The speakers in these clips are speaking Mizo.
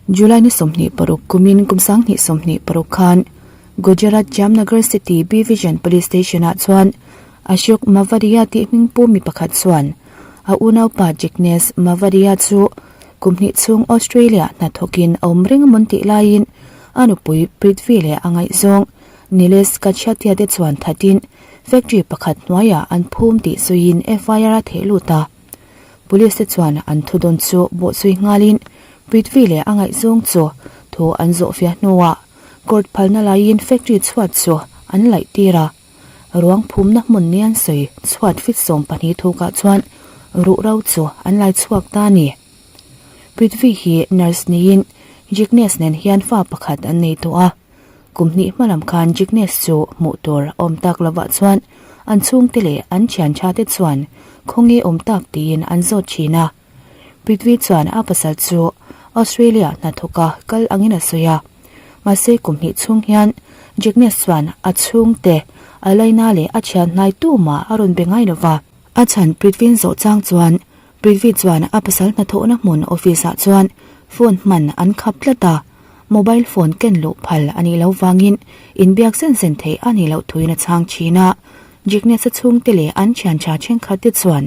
July ni 26 kumin kum 2026 khan Gujarat Jamnagar City B Vision Police Station-ah chuan Ashok Mavadia tih hming pu mi pakhat chuan a unaupa Jignesh Mavadia chu kum hnih chhung Australia hnathawkin a awm reng amawn tih laiin a nupui Prithvi leh a ngaihzawng Nilesh Kachhatia te chuan thatin factory pakhat hnuaiah an phum tih sawiin FIR a theh lut a. Police te chuan an thudawn chu bawhzui nghalin Prithvi leh a ngaihzawng chu thu an zawhfiah hnuah court phalna laiin factory chhuat chu an laih tir a. Ruang phumna hmun ni an sawi chhuat fit 12 thukah chuan ruh ro chu an lai chhuak ta a ni. Prithvi hi nurse niin Jignesh nen hian fa pakhat an nei tawh a. Kum hnih hma lam khan Jignesh chu hmuh tur a awm tak lovah chuan an chhungte leh an thian tha te chuan khawnge awm tak tiin an zawt thin a. Prithvi chuan a pasal chu Australia hnathawka kal angin a sawi a. Mahse kum hnih chhung hian Jignesh chuan a chhungte, a laina leh a thian hnai tumah a rawn be ngai lova. A chhan Prithvi'n zawh chang chuan Prithvi chuan a pasal hnathawhna hmun office ah chuan phone hman an khap tlat a. Mobile phone ken luh phal a nih loh vangin inbiak zen zen theih a nih loh thuin a chhang thin a. Jignesh-a chhungte leh an thian tha thenkhat te chuan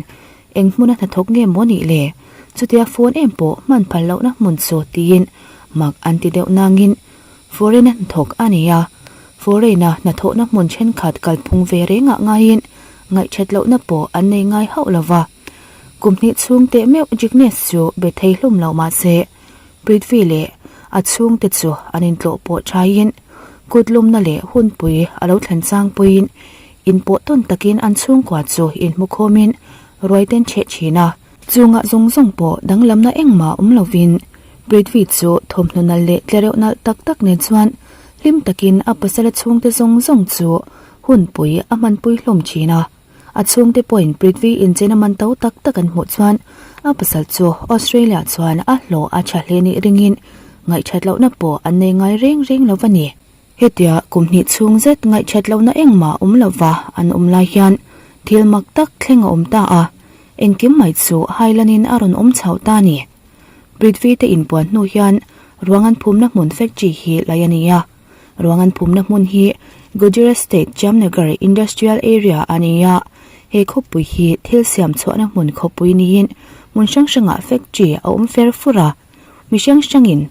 eng hmuna hnathawk nge maw nih le? Chutia phone em pawh hman phal lohna hmun chu tiin mak an ti deuh nangin foreign-a hnathawk a ni a. Foreign-a hnathawhna hmun thenkhat kalphung ve rengah ngaiin ngaihthat lohna pawh an nei ngai hauh lova. Kum hnih chhung teh meuh Jignesh chu be thei hlum loh mahse Prithvi leh a chhungte chu an intlawh pawh thaiin kut lumna leh hunpui a lo thlen chang pawhin inpawh tawn takin an chhungkua chu inhmu khawmin ruaiten chheh thin a. Chungah zawng zawng pawh danglamna engmah awm lovin Prithvi chu thawmhnaw nalh leh tlereuh nalh tak tak nen chuan hlim takin a pasala chhungte zawng zawng chu hunpui a hmanpui hlawm thin a. A chhungte pawhin Prithvi inchena man to tak tak an hmuh chuan a pasal chu Australia chuan a hlawh a tha hle nih ringin ngaihthat lohna pawh an nei ngai reng reng lo va ni. Hetia kum hnih chhung zet ngaihthat lohna engmah awm lova an awm lai hian thil mak tak thleng a awm ta a, engkim mai chu hailanin a rawn awm chhoh ta a ni. Prithvi te inpuan hnu hian ruang an phumna hmun factory hi laih a ni a. Ruangan phumna hmun hi Gujarat State Jamnagar Industrial Area a ni a, he khawpui hi thil siam chhuahna hmun khawpui niin hmun hrang hrangah factory a awm fer fur a, mi hrang hrangin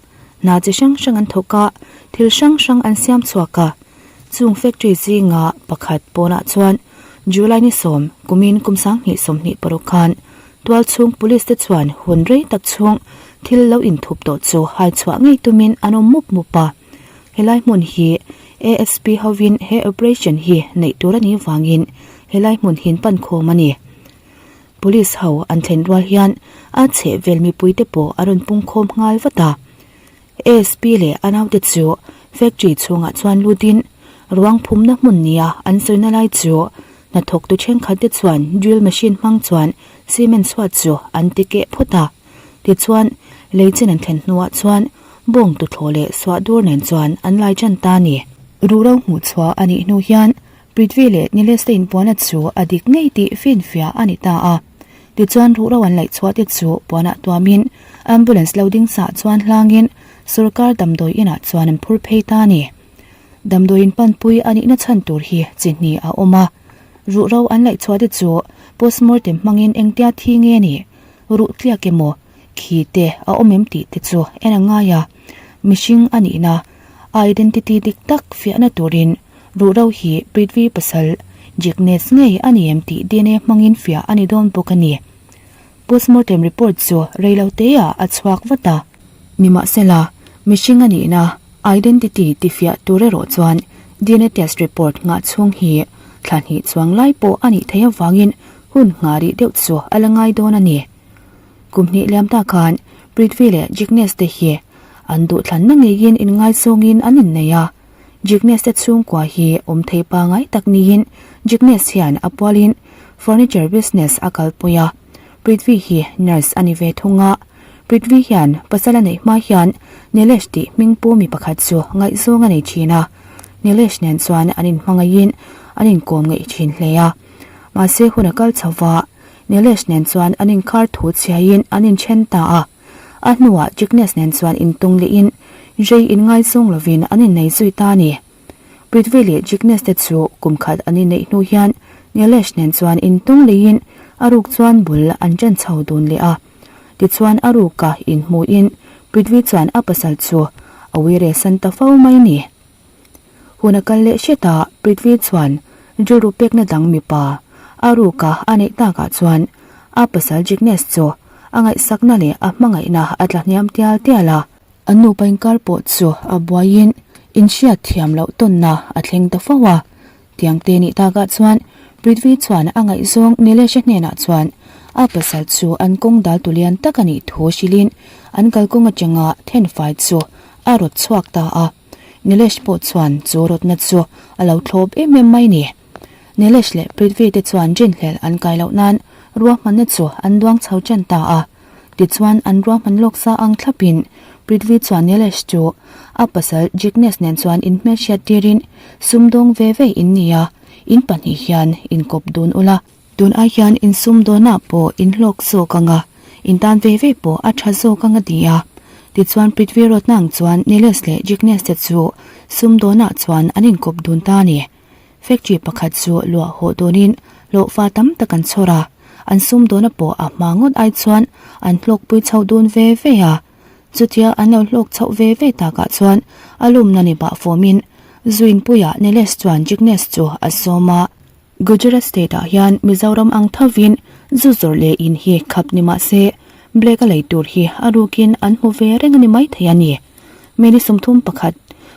hna chi hrang hrang an thawk a, thil hrang hrang an siam chhuak a. Chung factory zinga pakhat pawnah chuan July ni sawm kumin kum 2026 khan tualchhung police te chuan hun rei tak chhung thil lo inthup tawh chu hai chhuah ngei tumin an awm mup mup a. Helai hmun hi ASP hovin he operation hi neih tur a nih vangin helai hmun hin pan khawm a ni. Police ho an thlen rual hian a chhehvel mipui te pawh a rawn pung khawm nghal vat a. ASP leh a naute chu factory chhungah chuan lutin ruang phumna hmun nia an sawina lai chu hnathawktu thenkhat te chuan drill machine hmang chuan cement chhuat chu an ti keh phawt a. Tichuan, lei chin an thlen hnuah chuan bawng tuthlawh leh suah dur nen chuan an lai tan ta a ni. Ruhro hmuh chhuah a nih hnu hian Prithvi leh Nilesh te inpuana chu a dik ngei tih finfiah a ni ta a. Tichuan ruhro an laih chhuah te chu puanah tuamin ambulance lo ding sah chuan hlangin sorkar damdawi inah chuan an phur phei ta a ni. Damdawi in panpui a nihna chhan tur hi chi hnih a awm a. Ruhro an laih chhuah te chu postmortem hmangin engtia thi nge a nih? Ruh tliak emaw, khi te a awm em tih te chu en a ngai a, mihring a nihna, a identity dik tak fiahna turin ruhro hi Prithvi pasal Jignesh ngei a ni em tih DNA hmangin fiah a ni dawn bawk a ni. Postmortem report chu reilo teah a chhuak vat a. Nimahsela, mihring a nihna, identity tifiah tur erawh chuan DNA test report nghah chhung hi thla hnih chuang lai pawh a nih theih avangin Hun nghah rih deuh chu a la ngai dawn a ni. Kum hnih liam ta khan Prithvi leh Jignesh te hi an duhthlanna ngeiin inngaizawngin an innei a. Jignesh te chhungkua hi awm thei pangai tak niin Jignesh hian a pualin furniture business a kalpui a. Prithvi hi nurse a ni ve thung a. Prithvi hian pasal a neih hma hian Nilesh tih hming pu mi pakhat chu ngaihzawng a nei thin a. Nilesh nen chuan an inhmangaihin an inkawm ngeih thin hle a. Mahse hun a kal chho va, Nilesh nen chuan an inkhar thu chhiaiin an inthen ta a. A hnuah Jignesh nen chuan intung lehin rei inngaizawng lovin an innei zui ta a ni. Prithvi leh Jignesh te chu kum khat an inneih hnu hian Nilesh nen chuan intung leiin a ruk chuan bul an ṭan chho dun leh a. Tichuan a ruka inhmuhin Prithvi chuan a pasal chu a uire san ta fo mai ni. Hun a kal leh hret a, Prithvi chuan rilru pekna dang mipa a ruka a neih takah chuan a pasal Jignesh chu a ngaihsakna leh a hmangaihna a tla hniam tial tial a. An nupa inkar pawh chu a buaiin inhriat thiam loh tawnna a thleng ta fo a. Tiang te nih takah chuan Prithvi chuan a ngaihzawng Nilesh-a hnenah chuan a pasal chu an kawng dal tu lian tak a nih thu hrilhin an kalkawng atanga thenfai chu a rawt chhuak ta a. Nilesh pawh chuan chu rawtna chu a lo thlawp em em mai ni. Nilesh leh Prithvi te chuan rinhlelh an kai loh nan ruahmanna chu an duang chho tan ta a. Tichuan an ruahman lawk sa ang thlapin Prithvi chuan Nilesh chu a pasal Jignesh nen chuan inhmelhriat tirin sumdawng ve ve in ni a, in pahnih hian inkawp dun ula. Tun ai hian in sumdawnah pawh in hlawk zawk ang a, in tan ve ve pawh a tha zawk ang a ti a. Tichuan Prithvi rawtna ang chuan Nilesh leh Jignesh te chu sumdawnah chuan an inkawp dun ta a ni. Factory pakhat chu luah hawh dawnin hlawhfa tam tak an chhawr a, an sumdawna pawh a hma ngawt ai chuan an hlawkpui chhoh dun ve ve a. Chutia an lo hlawk chhoh ve ve takah chuan a lumna ni bah fawmin Zuinpuia Nilesh chuan Jignesh chu a sawm a. Gujarat state ah hian Mizoram ang thovin zu zawrh leh in hi khap ni mah se black a lei tur hi a rukin an hmu ve reng a ni maithei a ni. May ni 31,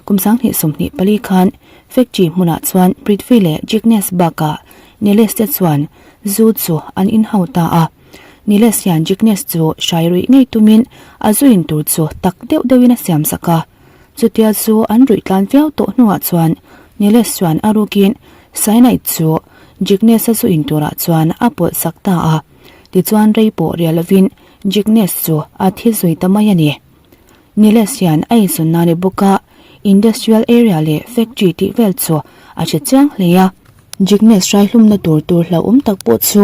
kum 2024 khan factory hmunah chuan Prithvi leh Jignesh bakah Nilesh te chuan zu chu an inhau ta a. Nilesh hian Jignesh chu hrai ruih ngei tumin a zu in tur chu tak deuh deuhin a siam sak a. Chutia zu an ruih tlan viau tawh hnuah chuan Nilesh chuan a rukin Cyanide chu Jignesh-a zu in turah chuan a pawlh sak ta a. Tichuan rei pawh riah lovin Jignesh chu a thi zui ta mai a ni. Nilesh hian a insawn nan i bawk a, industrial area leh factory tih vel chu a hre chiang hle a. Jignesh hraihlumna tur tur hlauhawm tak pawh chu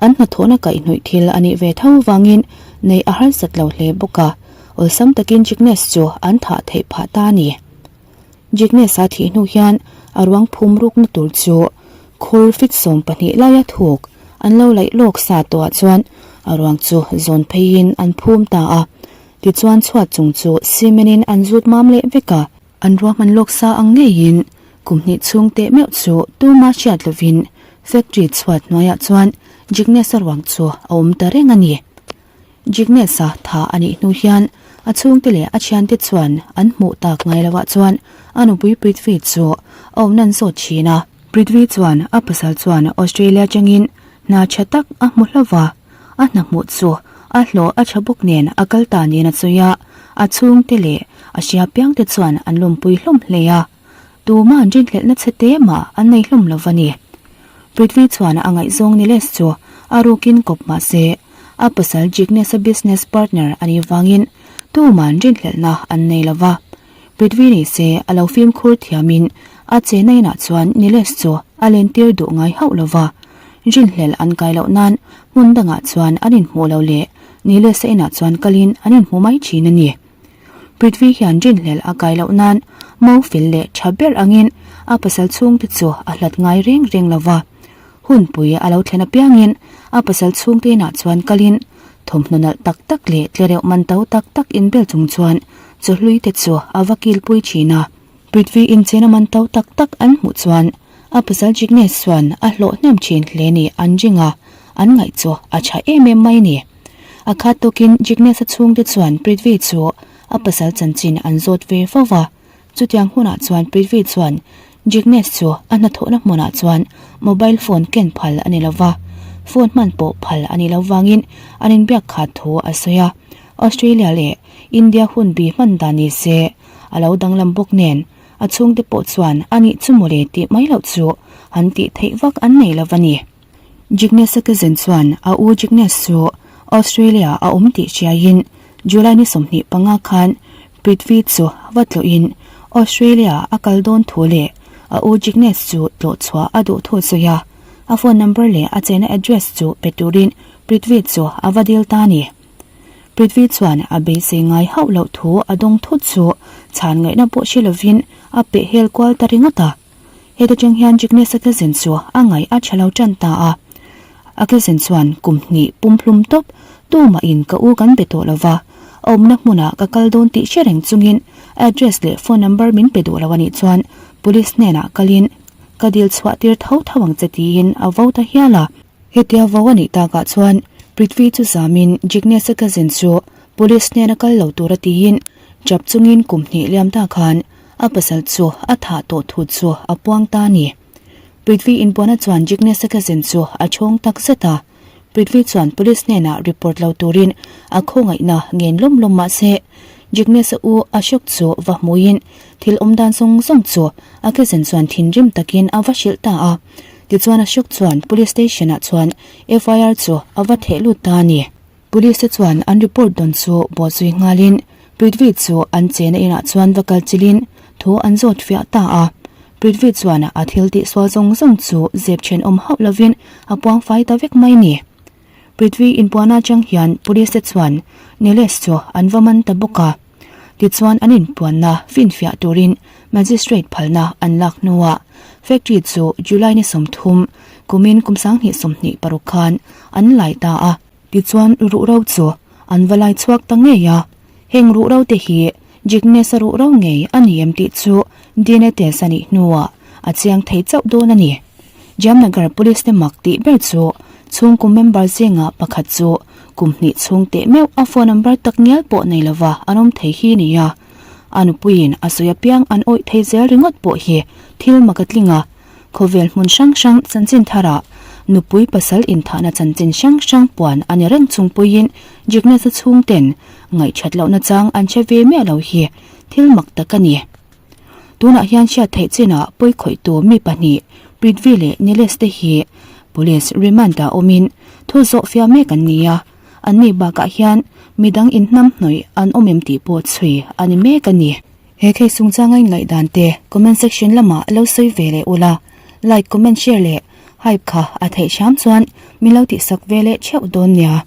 an hnathawhna kaihhnawih thil a nih ve tho vangin neih a harsat lo hle bawk a, awlsam takin Jignesh chu an thah theih phah ta a ni. Jignesh-a thih hnu hian a ruang phum rukna tur chu khur fit 12 laia thuk an lo laih lawk sa tawhah chuan a ruang chu zawn pheiin an phum ta a. Tichuan chhuat chung chu cement in an zut mam leh vek a. An ruahman lawk sa ang ngeiin kum hnih chhung teh meuh chu tuma hriat lovin factory chhuat hnuaiah chuan Jignesh-a ruang chu a awm ta reng a ni. Jignesh-a tha a nih hnu hian a chhungte leh a thiante chuan an hmuh tak ngai lovah chuan a nupui Prithvi chu a awmna an zawt thin a. Prithvi chuan a pasal chuan Australia atangin hna tha tak a hmu hlauh a. A hna hmuh chu a hlawh a tha bawk nen a kal ta nen a sawi a, a chhungte leh a hria piangte chuan an lawmpui hlawm hle a. Tuma an rinhlelhna chhe te mah an nei hlawm lo va ni. Prithvi chuan a ngaihzawng Nilesh chu a rukin kawp mah se, a pasal Jignesh-a business partner a nih vangin tuma an rinhlelhna an nei lo va. Prithvi ni se a lo fimkhur thiamin a chena inah chuan Nilesh chu a lentir duh ngai hauh lo va. Rinhlelh an kai loh nan hmun dangah chuan an inhmuh lo leh Nilesh-a inah chuan kalin an inhmu mai thin a ni. Prithvi hian rinhlelh a kai loh nan mo fel leh tha ber angin a pasal chhungte chu a hlat ngai reng reng lo va. Hunpui a lo thlen apiangin a pasal chhungte inah chuan kalin thawmhnaw nalh tak tak leh tlereuh man to tak tak inbel chung chuan chawhlui te chu a va kilpui thin a. Prithvi inchena man to tak tak an hmuh chuan a pasal Jignesh chuan a hlawh hnem thin hle ni an ring a, an ngaih chu a tha em em mai ni. A khat tawkin Jignesh-a chhungte chuan Prithvi chu a pasal chanchin an zawt ve fo va. Chutiang hunah chuan Prithvi chuan Jignesh chu a hnathawhna hmunah chuan mobile phone ken phal a ni lo va, phone hman pawh phal a ni lo vangin an inbiak khat thu a sawi a. Australia leh India hun bi hman dan ni se a lo danglam bawk nen a chhungte pawh chuan a nih chu mawle tih mai loh chu han tih theih vak an nei lo va ni. Jignesh Cousin chuan a u Jignesh chu Australia a awm tih hriaiin July ni 25 khan Prithvi chu va tlawhin Australia a kal dawn thu leh a u Jignesh chu tlawh chhuah a duh thu a sawi a, a phone number leh a chena address chu pe turin Prithvi chu a va dil ta a ni. Prithvi chuan a beisei ngai hauh loh thu a dawng thut chu chhan ngaihna pawh hre lovin a peh hel kual ta ringawt a. Heta tang hian Jignesh-a cousin chu a ngaih a tha lo tan ta a. A cousin chuan kum hnih pumhlum tawp tumahin ka u kan be tawh lova, a awmna hmunah ka kal dawn tih hre reng chungin address leh phone number min pe duh lo a nih chuan police hnenah kalin ka dil chhuah tir tho tho ang che tiin a vo ta hial a. Hetia vo a nih takah chuan Prithvi chu zamin Jignesh-a cousin chu police hnena kal lo tura tiin chap chungin kum hnih liam ta khan a pasal chu a thah tawh thu chu a puang ta a ni. Prithvi inpuana chuan Jignesh-a cousin chu a chhawng tak zet a. Prithvi chuan police hnenah report lo turin a khawngaihna ngen lawm lawm mah se Jignesh-a u Ashok chu va hmuiin thil awm dan zawng zawng chu a cousin chuan thinrim takin a va hrilh ta a. Tichuan Ashok chuan police station-ah chuan FIR chu a va theh lut ta a ni. Police te chuan an report dawn chu bawhzui nghalin Prithvi chu an chena inah chuan va kal chilin thu an zawt fiah ta a. Prithvi chuan a thil tihsual zawng zawng chu zep thenawm hauh lovin a puang fai ta vek mai ni. Prithvi inpuan atang hian police te chuan Nilesh chu an va man ta bawk a. Tichuan an inpuanna finfiah turin Magistrate phalna an lak hnuah factory chu July ni 30 kumin kum 2026 khan an lai ta a. Tichuan ruhro chu an va lai chhuak ta ngei a, heng ruhro te hi Jignesh-a ruhro ngei a ni em tih chu DNA test a nih hnuah a chiang thei chauh dawn a ni. Jamnagar Police te mak tih ber chu chhungkaw member zinga pakhat chu kum hnih chhung teh meuh a phone number tak ngial pawh nei lova an awm thei hi ni a. A nupuiin a sawi apiang an awih thei zel ringawt pawh hi thil mak a tling a. Khawvel hmun hrang hrang chanchin tharah nupui pasal inthahna chanchin hrang hrang puan a ni reng chung puiin Jignesh-a chhungten ngaihṭhat lohna chang an hre ve miah lo hi thil mak tak a ni. Tunah hian hriat theih chinah pawikhawihtu mi pahnih Prithvi leh Nilesh te hi Police remand ah awmin thu zawh fiah mek an ni a, anni bakah hian midang inhnam hnawih an awm em tih pawh chhui a ni mek a ni. He case chungchanga inngaihdan te comment section lamah lo sawi ve leh ula, like, comment, share leh hype kha a theih hram chuan min lo tihsak ve leh theuh dawn nia.